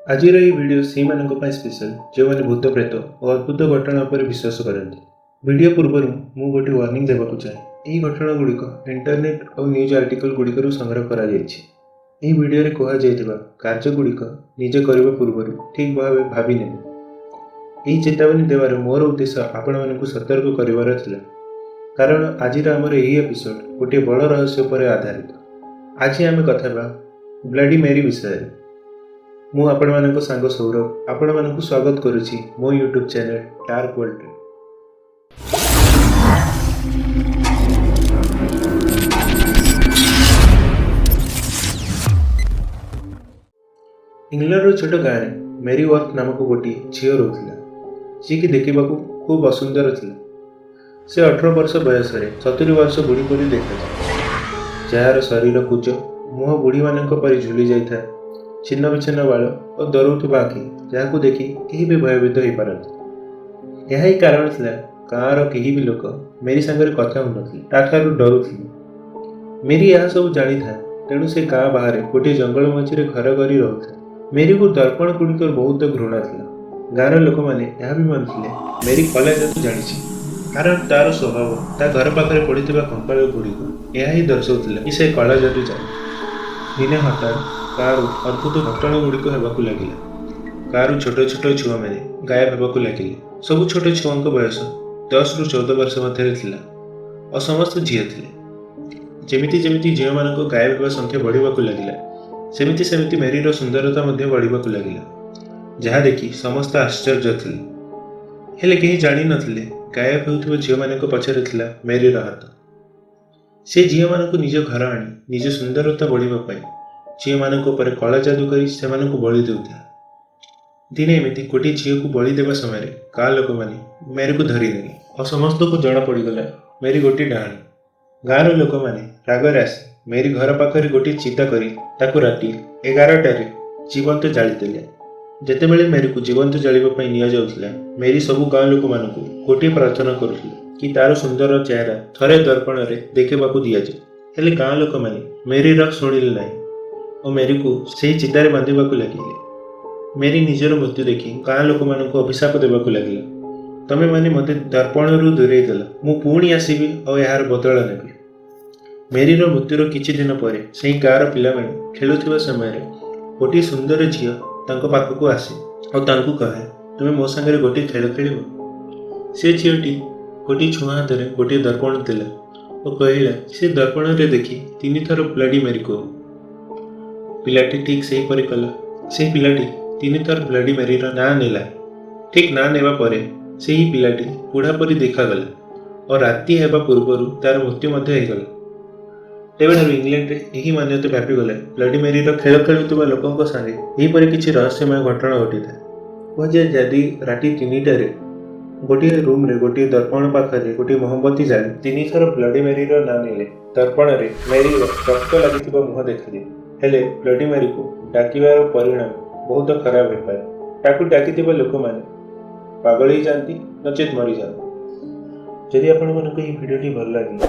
ଆଜିର ଏହି ଭିଡ଼ିଓ ସେଇମାନଙ୍କ ପାଇଁ ସ୍ପେଶାଲ, ଯେଉଁମାନେ ଭୂତ, ପ୍ରେତ ଓ ଅଦ୍ଭୁତ ଘଟଣା ଉପରେ ବିଶ୍ୱାସ କରନ୍ତି। ଭିଡ଼ିଓ ପୂର୍ବରୁ ମୁଁ ଗୋଟିଏ ୱାର୍ଣ୍ଣିଂ ଦେବାକୁ ଚାହେଁ। ଏହି ଘଟଣା ଗୁଡ଼ିକ ଇଣ୍ଟରନେଟ୍ ଓ ନ୍ୟୁଜ୍ ଆର୍ଟିକଲ ଗୁଡ଼ିକରୁ ସଂଗ୍ରହ କରାଯାଇଛି। ଏହି ଭିଡ଼ିଓରେ କୁହାଯାଇଥିବା କାର୍ଯ୍ୟଗୁଡ଼ିକ ନିଜେ କରିବା ପୂର୍ବରୁ ଠିକ୍ ଭାବେ ଭାବି ନେବେ। ଏହି ଚେତାବନୀ ଦେବାର ମୋର ଉଦ୍ଦେଶ୍ୟ ଆପଣମାନଙ୍କୁ ସତର୍କ କରିବାର ଥିଲା, କାରଣ ଆଜିର ଆମର ଏହି ଏପିସୋଡ୍ ଗୋଟିଏ ବଡ଼ ରହସ୍ୟ ଉପରେ ଆଧାରିତ। ଆଜି ଆମେ କଥା ହେବା ବ୍ଲଡି ମେରି ବିଷୟରେ। ମୁଁ ଆପଣମାନଙ୍କ ସାଙ୍ଗ ସୌରଭ ଆପଣମାନଙ୍କୁ ସ୍ୱାଗତ କରୁଛି ମୋ ୟୁଟ୍ୟୁବ୍ ଚ୍ୟାନେଲ୍ ଡାର୍କ ୱାର୍ଲଡରେ। ଇଂଲଣ୍ଡର ଛୋଟ ଗାଁରେ ମେରି ୱାର୍ଥ ନାମକ ଗୋଟିଏ ଝିଅ ରହୁଥିଲା, ଯିଏକି ଦେଖିବାକୁ ଖୁବ୍ ଅସୁନ୍ଦର ଥିଲା। ସେ 18 ବର୍ଷ ବୟସରେ 70 ବର୍ଷ ବୁଢ଼ୀ ପରି ଦେଖାଯାଏ, ଯାହାର ଶରୀର କୁଜ, ମୁହଁ ବୁଢ଼ୀମାନଙ୍କ ପରି ଝୁଲି ଯାଇଥାଏ, ଛିନ୍ନ ବିଚ୍ଛିନ୍ନ ବାଳ ଓ ଡରଉଥିବା ଆଖି, ଯାହାକୁ ଦେଖି କେହି ବି ଭୟଭୀତ ହୋଇପାରନ୍ତି। ଏହା ହିଁ କାରଣ ଥିଲା, ଗାଁର କେହି ବି ଲୋକ ମେରି ସାଙ୍ଗରେ କଥା ହେଉନଥିଲେ, ତାଠାରୁ ଡରୁଥିଲେ। ମେରି ଏହା ସବୁ ଜାଣିଥାଏ, ତେଣୁ ସେ ଗାଁ ବାହାରେ ଗୋଟିଏ ଜଙ୍ଗଲ ମଝିରେ ଘର କରି ରହୁଥାଏ। ମେରିକୁ ଦର୍ପଣ ଗୁଡ଼ିକର ବହୁତ ଘୃଣା ଥିଲା। ଗାଁର ଲୋକମାନେ ଏହା ବି ମାନୁଥିଲେ ମେରି କଳା ଯାଦୁ ଜାଣିଛି, କାରଣ ତାର ସ୍ୱଭାବ, ତା ଘର ପାଖରେ ପଡ଼ିଥିବା କଙ୍କାଳ ଗୁଡ଼ିକ ଏହା ହିଁ ଦର୍ଶାଉଥିଲା କି ସେ କଳା ଯାଦୁ ଜାଣେ। ଦିନେ ହଠାତ୍ ଗାଁରୁ ଅଦ୍ଭୁତ ଘଟଣା ଗୁଡ଼ିକ ହେବାକୁ ଲାଗିଲା। ଗାଁରୁ ଛୋଟ ଛୋଟ ଛୁଆମାନେ ଗାୟବ ହେବାକୁ ଲାଗିଲେ। ସବୁ ଛୋଟ ଛୁଆଙ୍କ ବୟସ 10ରୁ 14 ବର୍ଷ ମଧ୍ୟରେ ଥିଲା ଓ ସମସ୍ତେ ଝିଅ ଥିଲେ। ଯେମିତି ଯେମିତି ଝିଅମାନଙ୍କ ଗାୟବ ହେବା ସଂଖ୍ୟା ବଢ଼ିବାକୁ ଲାଗିଲା, ସେମିତି ସେମିତି ମେରିର ସୁନ୍ଦରତା ମଧ୍ୟ ବଢ଼ିବାକୁ ଲାଗିଲା, ଯାହା ଦେଖି ସମସ୍ତେ ଆଶ୍ଚର୍ଯ୍ୟ ଥିଲେ। ହେଲେ କେହି ଜାଣିନଥିଲେ ଗାୟବ ହେଉଥିବା ଝିଅମାନଙ୍କ ପଛରେ ଥିଲା ମେରିର ହାତ। ସେ ଝିଅମାନଙ୍କୁ ନିଜ ଘର ଆଣି ନିଜ ସୁନ୍ଦରତା ବଢ଼ିବା ପାଇଁ ଝିଅମାନଙ୍କ ଉପରେ କଳା ଯାଦୁ କରି ସେମାନଙ୍କୁ ବଳି ଦେଉଥିଲା। ଦିନେ ଏମିତି ଗୋଟିଏ ଝିଅକୁ ବଳି ଦେବା ସମୟରେ ଗାଁ ଲୋକମାନେ ମେରିକୁ ଧରିନେଲେ ଆଉ ସମସ୍ତଙ୍କୁ ଜଣା ପଡ଼ିଗଲା ମେରି ଗୋଟିଏ ଡାହାଣୀ। ଗାଁର ଲୋକମାନେ ରାଗରେ ଆସି ମେରି ଘର ପାଖରେ ଗୋଟିଏ ଚିତା କରି ତାକୁ ରାତି 11ଟାରେ ଜୀବନ୍ତ ଜାଳିଦେଲେ। ଯେତେବେଳେ ମେରିକୁ ଜୀବନ୍ତ ଜାଳିବା ପାଇଁ ନିଆଯାଉଥିଲା, ମେରି ସବୁ ଗାଁ ଲୋକମାନଙ୍କୁ ଗୋଟିଏ ପ୍ରାର୍ଥନା କରୁଥିଲେ କି ତାର ସୁନ୍ଦର ଚେହେରା ଥରେ ଦର୍ପଣରେ ଦେଖିବାକୁ ଦିଆଯାଉ। ହେଲେ ଗାଁ ଲୋକମାନେ ମେରିର ଶୁଣିଲେ ନାହିଁ ଓ ମେରିକୁ ସେହି ଚିତାରେ ବାନ୍ଧିବାକୁ ଲାଗିଲେ। ମେରି ନିଜର ମୃତ୍ୟୁ ଦେଖି ଗାଁ ଲୋକମାନଙ୍କୁ ଅଭିଶାପ ଦେବାକୁ ଲାଗିଲା, "ତମେମାନେ ମୋତେ ଦର୍ପଣରୁ ଦୂରେଇ ଦେଲ, ମୁଁ ପୁଣି ଆସିବି ଆଉ ଏହାର ବଦଳ ନେବି।" ମେରିର ମୃତ୍ୟୁର କିଛି ଦିନ ପରେ ସେହି ଗାଁର ପିଲାମାନେ ଖେଳୁଥିବା ସମୟରେ ଗୋଟିଏ ସୁନ୍ଦର ଝିଅ ତାଙ୍କ ପାଖକୁ ଆସେ ଆଉ ତାଙ୍କୁ କହେ, "ତୁମେ ମୋ ସାଙ୍ଗରେ ଗୋଟିଏ ଖେଳ ଖେଳିବ?" ସେ ଝିଅଟି ଗୋଟିଏ ଛୁଆ ହାତରେ ଗୋଟିଏ ଦର୍ପଣ ଦେଲା ଓ କହିଲା, ସେ ଦର୍ପଣରେ ଦେଖି ତିନିଥର ବ୍ଲଡି ମେରି କୁହ। ପିଲାଟି ଠିକ୍ ସେହିପରି କଲା। ସେହି ପିଲାଟି ତିନିଥର ବ୍ଲଡି ମେରିର ନାଁ ନେଲା। ଠିକ୍ ନାଁ ନେବା ପରେ ସେହି ପିଲାଟି ବୁଢ଼ା ପରି ଦେଖାଗଲା ଓ ରାତି ହେବା ପୂର୍ବରୁ ତାର ମୃତ୍ୟୁ ମଧ୍ୟ ହେଇଗଲା। ତେବେଠାରୁ ଇଂଲଣ୍ଡରେ ଏହି ମାନ୍ୟତା ବ୍ୟାପିଗଲା, ବ୍ଲଡି ମେରିର ଖେଳ ଖେଳୁଥିବା ଲୋକଙ୍କ ସାଙ୍ଗେ ଏହିପରି କିଛି ରହସ୍ୟମୟ ଘଟଣା ଘଟିଥାଏ। କୁହାଯାଏ, ଯଦି ରାତି 3ଟାରେ ଗୋଟିଏ ରୁମ୍ରେ ଗୋଟିଏ ଦର୍ପଣ ପାଖରେ ଗୋଟିଏ ମହମବତୀ ଜାଳି ତିନିଥର ବ୍ଲଡି ମେରିର ନାଁ ନେଲେ ଦର୍ପଣରେ ମେରିର ରକ୍ତ ଲାଗିଥିବା ମୁହଁ ଦେଖାଦିଏ। ହେଲେ ବ୍ଲଡି ମେରିକୁ ଡାକିବାର ପରିଣାମ ବହୁତ ଖରାପ ହୋଇପାରେ। ତାକୁ ଡାକିଥିବା ଲୋକମାନେ ପାଗଳ ହେଇଯାଆନ୍ତି, ନଚେତ୍ ମରିଯାଆନ୍ତି। ଯଦି ଆପଣମାନଙ୍କୁ ଏହି ଭିଡ଼ିଓଟି ଭଲ ଲାଗିଲା,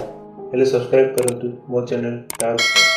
ହେଲେ ସବସ୍କ୍ରାଇବ୍ କରନ୍ତୁ ମୋ ଚ୍ୟାନେଲ୍ ଡାର୍କ।